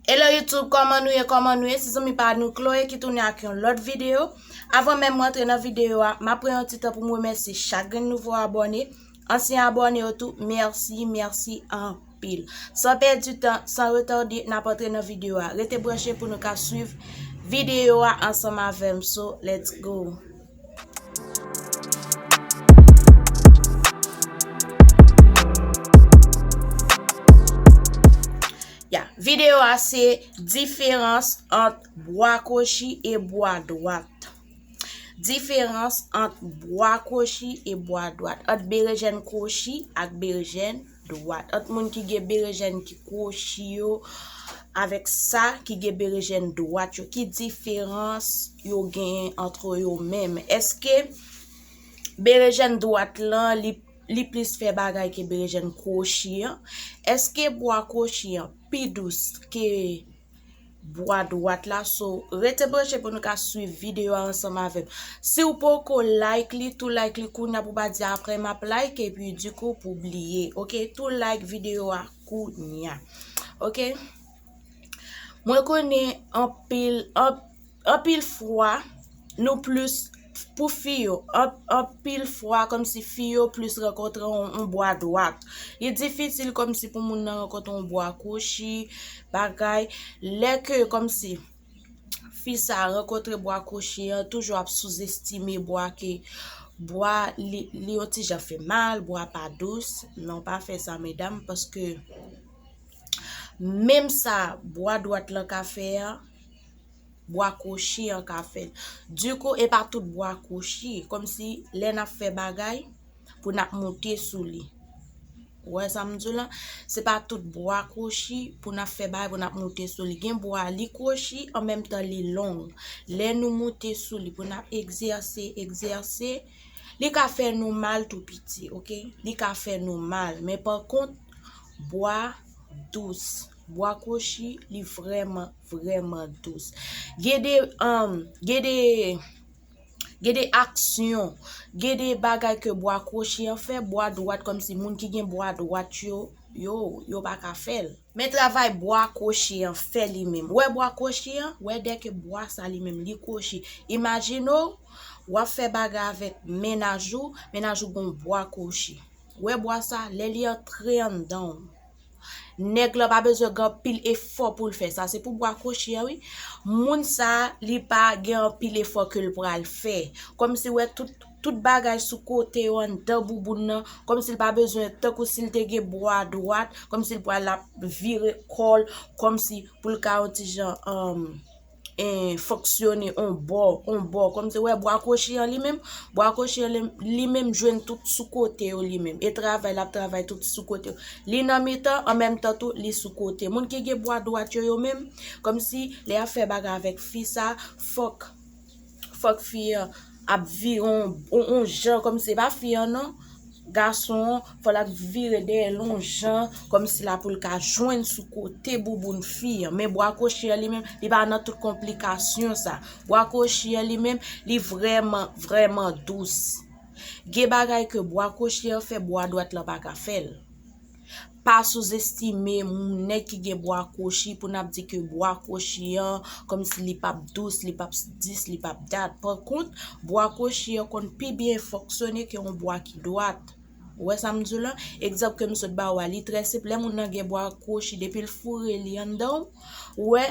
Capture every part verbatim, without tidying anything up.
Hello YouTube, kòman nou ye, kòman nou ye? Se zanmi pa nou Chloé ki tounen ak yon lòt videyo. Avan menm m rantre nan videyo a, m ap pran yon ti tan pou m remèsye chak grenn nouvo abòne. Ansyen abòne yo tou, mèsi, mèsi anpil. San pèdi tan, san retade, n ap antre nan videyo a. Rete branche pou nou ka swiv videyo a ansanm avè m. So, let's go. Ya, videyo a se diferans ant bwa kwochi e bwa dwat. Diferans ant bwa kwochi e bwa dwat. Ant berejèn kwochi ak berejèn dwat. Ant moun ki gen berejèn ki kwochi yo avèk sa ki gen berejèn dwat yo. Ki diferans yo genyen ant yo menm? Èske berejèn dwat lan, li, li plis fè bagay ke berejèn kwochi an? Èske bwa kwochi an pi dous ke bwa dwat la? So, rete branche pou nou ka swiv videyo a ansanm avè m. Si w poko like li, tou like li kounye a pou w pa di apre m ap like, epi dikou pou bliye. Oke, tou like videyo a kounye a. Oke? Mwen konnen anpil, an-, anpil fwa, nou plis, pou fi yo, an-, anpil fwa, kòmsi fi yo plis rankontre yon, yon bwa dwat. Li difisil kòmsi pou moun nan rankontre yon bwa kwochi, bagay. Lè ke kòmsi fi sa rankontre bwa kwochi an, toujou ap souzestime bwa ke bwa li, li yon ti jan fè mal, bwa pa dous. Non, pa fè sa, medam, paske menm sa bwa dwat lan ka fè an, bwa kwochi an ka fè l. Dikou, e pa tout bwa kwochi, kòmsi lè n ap fè bagay, pou n ap moute sou li. Ou wè sa m di w la? Se pa tout bwa kwochi pou n ap fè bagay, pou n ap moute sou li. Gen bwa, li kwochi, an menm tan li long. Lè nou moute sou li, pou n ap egzèse, egzèse, li ka fè nou mal tou piti, oke? Li ka fè nou mal. Men pa kont, bwa dous. Bwa kwochi, li vrèman, vrèman dous. Gen de, um, gen de, gen de aksyon, gen de bagay ke bwa kwochi an fè, bwa dwat, kòmsi moun ki gen bwa dwat yo, yo, yo pa ka fè l. Men travay bwa kwochi an fè li menm. Wè bwa kwochi an, wè dèke bwa sa li menm, li kwochi. Imajine w, w ap fè bagay avèk mennaj ou, mennaj ou gon bwa kwochi. Wè bwa sa, lè li antre anndan w, nèg lan pa bezwen gen anpil efò pou l fè sa. Se pou bwa kwochi an, wi. Moun sa, li pa gen anpil efò ke l pral fè. Kòmsi wè tout, tout bagay sou kote yo anndan bouboun nan, kòmsi l pa bezwen, tankou si l te gen bwa dwat, kòmsi l pral ap vire kò l, kòmsi pou l ka yon ti jan, um, en, fonksyone on bò, on bò. Kòmsi, wè, bwa kwochi an li menm, bwa kwochi an li, li menm jwenn tout sou kote yo li menm. E travay, l ap travay tout sou kote yo. Li nan mitan, an menm tan tou, li sou kote. Moun ki gen bwa dwat yo, yo menm, kòmsi, lè y ap fè bagay avèk fi sa, fòk, fòk fi an ap vire on, on, on jan, kòmsi, e pa fi an non. Gason an, fò l ap vire dèyè l on jan, kòmsi la pou l ka jwenn sou kote bouboun fi an. Men bwa kwochi an li menm, li pa nan tout konplikasyon sa. Bwa kwochi an li menm, li vrèman, vrèman dous. Gen bagay ke bwa kwochi an fè, bwa dwat lan pa ka fè l. Pa souzestime moun, nèg ki gen bwa kwochi pou n ap di ke bwa kwochi an, kòmsi li p ap dous, li p ap dis, li p ap dat. Pa kont, bwa kwochi an konn pi byen fonksyone ke yon bwa ki dwat. Ou wè sa m di w la? Egzanp ke m sot ba w a, li trè senp. Lè moun nan gen bwa kwochi, depi l foure li anndan w, ou wè,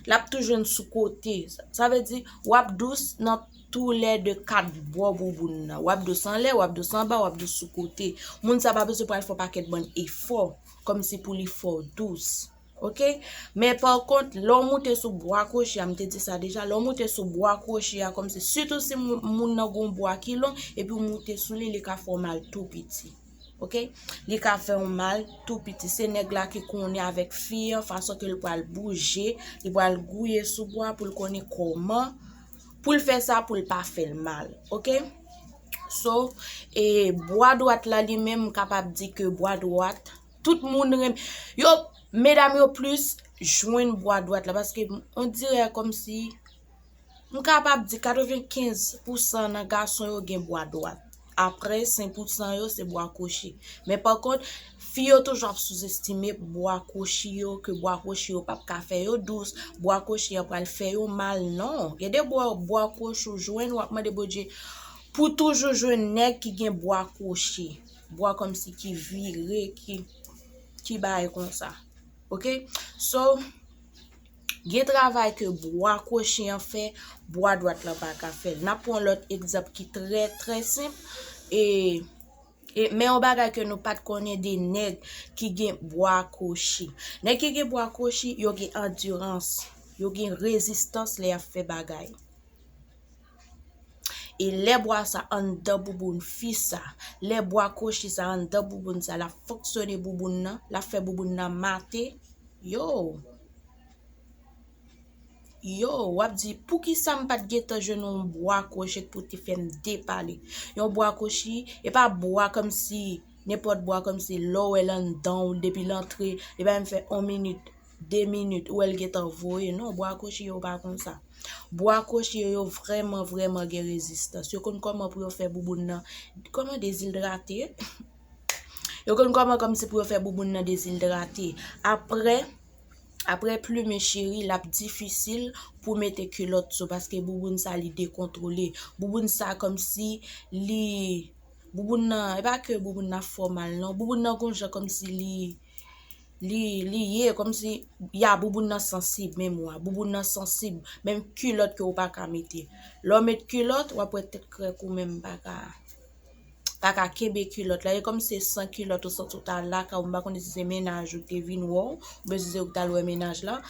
l ap tou jwenn sou kote. Sa, sa vle di, w ap dous nan toulède kat bò bouboun nan. W ap dous anlè, w ap dous anba, w ap dous sou kote. Moun sa pa bezwen pral fè yon pakèt bann efò, kòmsi pou li fè w dous. Oke? Men pa kont, lè w moute sou bwa kwochi a, m te di sa deja, lè w moute sou bwa kwochi a, kòmsi, sitou si moun, moun nan gon bwa ki long, epi w moute sou li, li ka fè w mal tou piti. Oke? Li ka fè w mal tou piti. Se nèg la ki konnen avèk fi an, fason ke l pral bouje, li pral gouye sou bwa pou l konnen kòman pou l fè sa, pou l pa fè l mal. Oke? So, e bwa dwat la li menm, m kapab di ke bwa dwat, tout moun renmen. Yo, medam yo plis jwenn bwa dwat la, paske on dirè kòmsi, m kapab di katrevenkenz pousan nan gason yo gen bwa dwat. Apre, senk pousan yo se bwa kwochi. Men pa kont, Fi yo toujou ap souzestime bwa kwochi yo, ke bwa kwochi yo p ap ka fè yo dous, bwa kwochi an pral fè yo mal. Non, gen de bwa, bwa kwochi ou jwenn, w ap mande Bondye pou toujou jwenn nèg ki gen bwa kwochi, bwa kòmsi ki vire, ki, ki bay konsa. Oke? So, gen travay ke bwa kwochi an fè, bwa dwat lan pa ka fè l. N ap pran yon lòt egzanp ki trè, trè senp. E, e, men yon bagay ke nou pa t konnen de nèg ki gen bwa kwochi. Nèg ki gen bwa kwochi, yo gen andirans, yo gen rezistans lè y ap fè bagay. E lè bwa sa anndan bouboun fi sa, lè bwa kwochi sa anndan bouboun sa, l ap fonksyone bouboun nan, l ap fè bouboun nan mate. Yo. Yo, w ap di, poukisa m pa t gentan jwenn yon bwa kwochi pou te fè m depale? Yon bwa kwochi, e pa bwa kòmsi, nenpòt bwa kòmsi, lè w wè l anndan w, depi l antre, li pa menm fè yon minit, de minit, ou wè l gentan voye. Non, bwa kwochi yo pa konsa. Bwa kwochi yo, yo vrèman, vrèman gen rezistans. Yo konn kòman pou yo fè bouboun nan, kòman dezidrate. Yo konn kòman kòmsi pou yo fè bouboun nan dezidrate. Apre, apre plimen cheri, l ap difisil pou mete kilòt sou, paske bouboun sa li dekontwole. Bouboun sa kòmsi li, bouboun nan, e pa ke bouboun nan fè w mal non. Bouboun nan gon jan kòmsi li, li, li ye, kòmsi, ya, bouboun nan sansib, menm w a, bouboun nan sansib, menm kilòt ke w pa ka mete. Lè w met kilòt, w ap wè tèt krèk ou menm pa ka, pa ka kenbe kilòt la. E kòm se san kilòt ou santi w t al lakay ou, m pa konnen si se mennaj ou te vin wè w, oubyen si se ou ki t al wè mennaj la.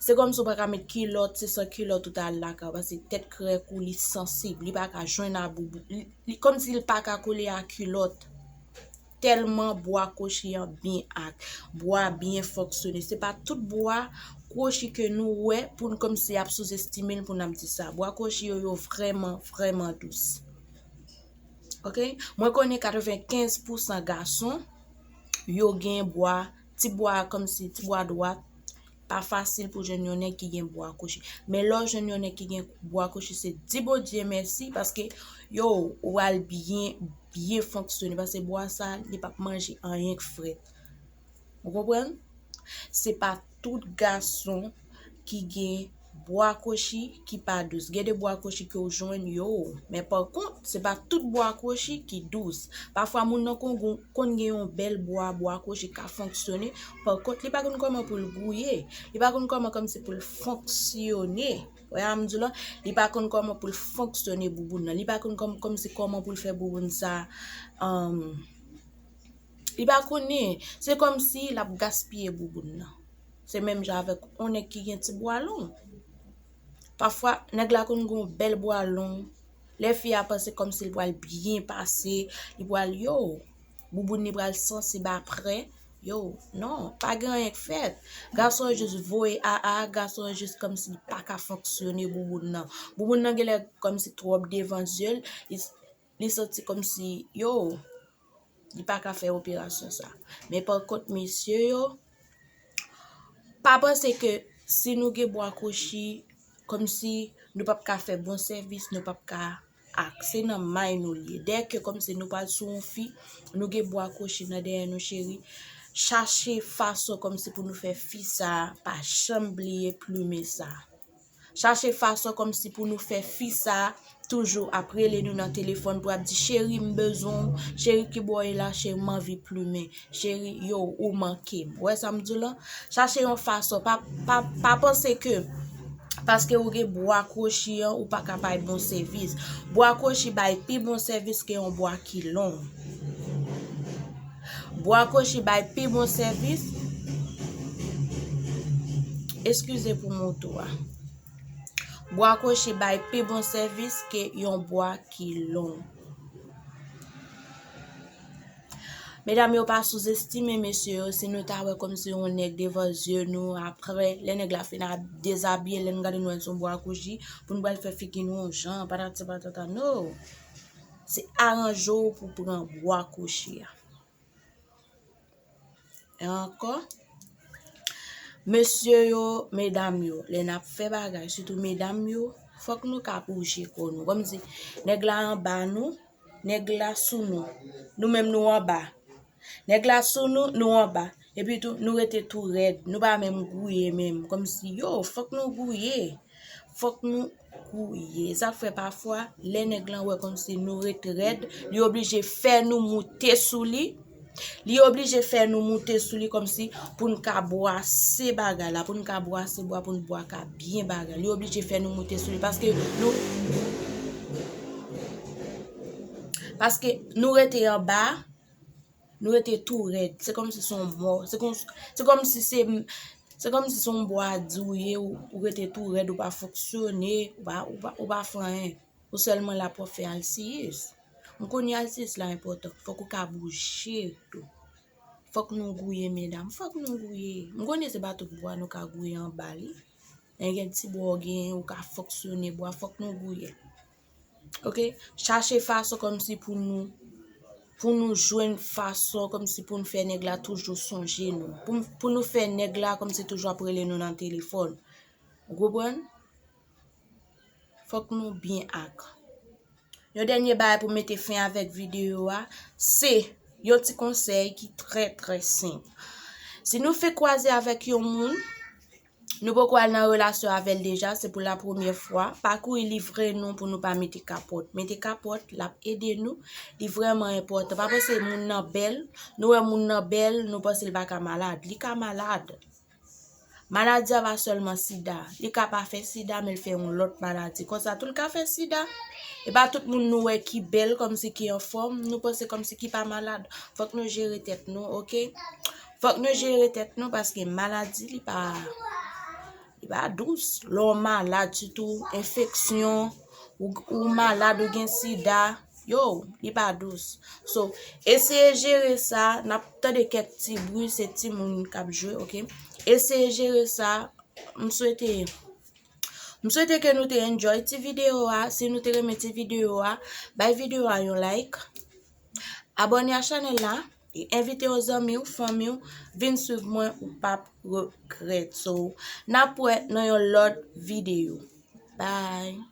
Se kòmsi ou pa ka met kilòt, se san kilòt ou t al lakay ou, paske tèt krèk ou, li sansib, li pa ka jwenn a boubou, li, li, kòmsi li pa ka kole a kilòt. Tèlman bwa kwochi an byen ak, bwa byen fonksyone. Se pa tout bwa kwochi ke nou wè pou n kòmsi ap souzestime l pou n ap di sa. Bwa kwochi yo, yo vrèman, vrèman dous. Oke? Mwen konnen katrevenkenz pousan gason, yo gen bwa, ti bwa kòmsi, ti bwa dwat, pa fasil pou jwenn yon nèg ki gen bwa kwochi. Men lè w jwenn yon nèg ki gen bwa kwochi, se di Bondye mèsi, paske, yo, ou al byen, byen fonksyone, paske bwa sa, li p ap manje anyen k frèt. Ou konprann? Se pa tout gason ki gen bwa kwochi ki pa dous. Gen de bwa kwochi ke w jwenn yo, men pa kont, se pa tout bwa kwochi ki dous. Pafwa, moun nan konn, konn gen yon bèl bwa, bwa kwochi ka fonksyone. Pa kont, li pa konn kòman pou l gouye. Li pa konn kòman kòmsi pou l fonksyone. Wè, a m di w la, li pa konn kòman pou l fonksyone bouboun nan. Li pa konn kòm, kòmsi kòman pou l fè bouboun sa, um, li pa konnen. Se kòmsi l ap gaspiye bouboun nan. Se menm jan avèk yon nèg ki gen ti bwa long. Pafwa, nèg la konn gen yon bèl bwa long. Lè fi a panse kòmsi l pral byen pase, li pral, yo, bouboun li pral sansib apre. Yo, non, pa gen anyen k fèt. Gason an jis voye a a, gason an jis kòmsi li pa ka fonksyone bouboun nan. Bouboun nan genlè kòmsi twòp devan zye l, li, li santi kòmsi, yo, li pa ka fè operasyon sa. Men pa kont, mesye yo, pa panse ke si nou gen bwa kwochi, kòmsi nou p ap ka fè bon sèvis, nou p ap ka ak. Se nan may nou l ye. Dèyè ke kòmsi nou pral sou yon fi, nou gen bwa kwochi nan dèyè nou, cheri. Chache fason kòmsi pou nou fè fi sa a pa janm bliye plimen sa. Chache fason kòmsi pou nou fè fi sa a toujou ap rele nou nan telefòn pou ap di, cheri, m bezwen w, cheri, kibò w ye la, cheri, m anvi plimen. Cheri, yo, ou manke m. Ou wè sa m di w lan? Chache yon fason. Pa, pa, pa panse ke paske ou gen bwa kwochi an, ou pa ka bay bon sèvis. Bwa kwochi bay pi bon sèvis ke yon bwa ki long. Bwa kwochi bay pi bon sèvis. Eskize pou moto a. Bwa kwochi bay pi bon sèvis ke yon bwa ki long. Medam yo, pa souzestime mesye yo. Si nou ta wè kòmsi yon nèg devan zye nou, apre, lè nèg la fin ap dezabiye, lè n gade nou wè se yon bwa kwochi, pou n pral fè figi nou yon jan, patati patata, no. Se aranje w pou pran bwa kwochi a. E ankò, mesye yo, medam yo, lè n ap fè bagay, sitou medam yo, fòk nou ka bouje kò nou. Kòmsi nèg la anba nou, nèg la sou nou, nou menm nou anba. Nèg la sou nou, nou anba. Epi tou, nou rete tou rèd. Nou pa menm gouye menm. Kòmsi, yo, fòk nou gouye. Fòk nou gouye. Sa k fè pafwa, lè nèg lan wè kòmsi nou ret rèd, li oblije fè nou moute sou li. Li oblije fè nou moute sou li kòmsi pou n ka bwase bagay la, pou n ka bwase bwa, pou n bwa ka byen bagay. Li oblije fè nou moute sou li paske nou, paske nou rete anba, nou rete tou rèd. Se kòmsi se yon mò. Se kòm, se kòmsi se, se kòmsi se yon bwa di w ye, ou, ou rete tou rèd, ou pa fonksyone, ou pa, ou pa, ou pa fè anyen. Ou sèlman la pou w ap fè alsiyis. M konnen alsiyis la enpòtan. Fòk ou ka bouje tou. Fòk nou gouye, medam. Fòk nou gouye. M konnen se pa tout bwa nou ka gouye anba li. Men gen ti bwa w gen, ou ka fonksyone bwa. Fòk nou gouye. Oke? Chache fason kòmsi pou nou, pou nou jwenn fason kòmsi pou n fè nèg la toujou sonje nou. Pou, pou nou fè nèg la kòmsi toujou ap rele nou nan telefòn. Ou konprann? Fòk nou byen ak. Yon dènye bagay pou mete fen avèk videyo a, se yon ti konsèy ki trè, trè senp. Si nou fenk kwaze avèk yon moun, nou poko al nan relasyon avè l deja, se pou la premyè fwa, pa kouri livre nou pou nou pa mete kapòt. Mete kapòt, l ap ede nou, li vrèman enpòtan. Pa panse moun nan bèl, nou wè moun nan bèl, nou panse l pa ka malad. Li ka malad. Maladi a pa sèlman sida. Li ka pa fè sida, men l fè yon lòt maladi. Konsa tou, l ka fè sida. E pa tout moun nou wè ki bèl, kòmsi ki anfòm, nou panse kòmsi ki pa malad. Fòk nou jere tèt nou, oke? Fòk nou jere tèt nou paske maladi, li pa, li pa dous. Lè w malad, sitou enfeksyon, ou, ou malad, ou gen sida, yo, li pa dous. So, eseye jere sa, n ap tande kèk ti bri, se timoun k ap jwe, oke? Eseye jere sa, m swete, m swete ke nou te enjoy ti videyo a. Si nou te renmen ti videyo a, bay videyo a yon like. Abòne a chanèl la, e envite yon zanmi w, fanmi w, vin swiv mwen, ou p ap regrèt. So, n ap wè nan yon lòt videyo. Bye.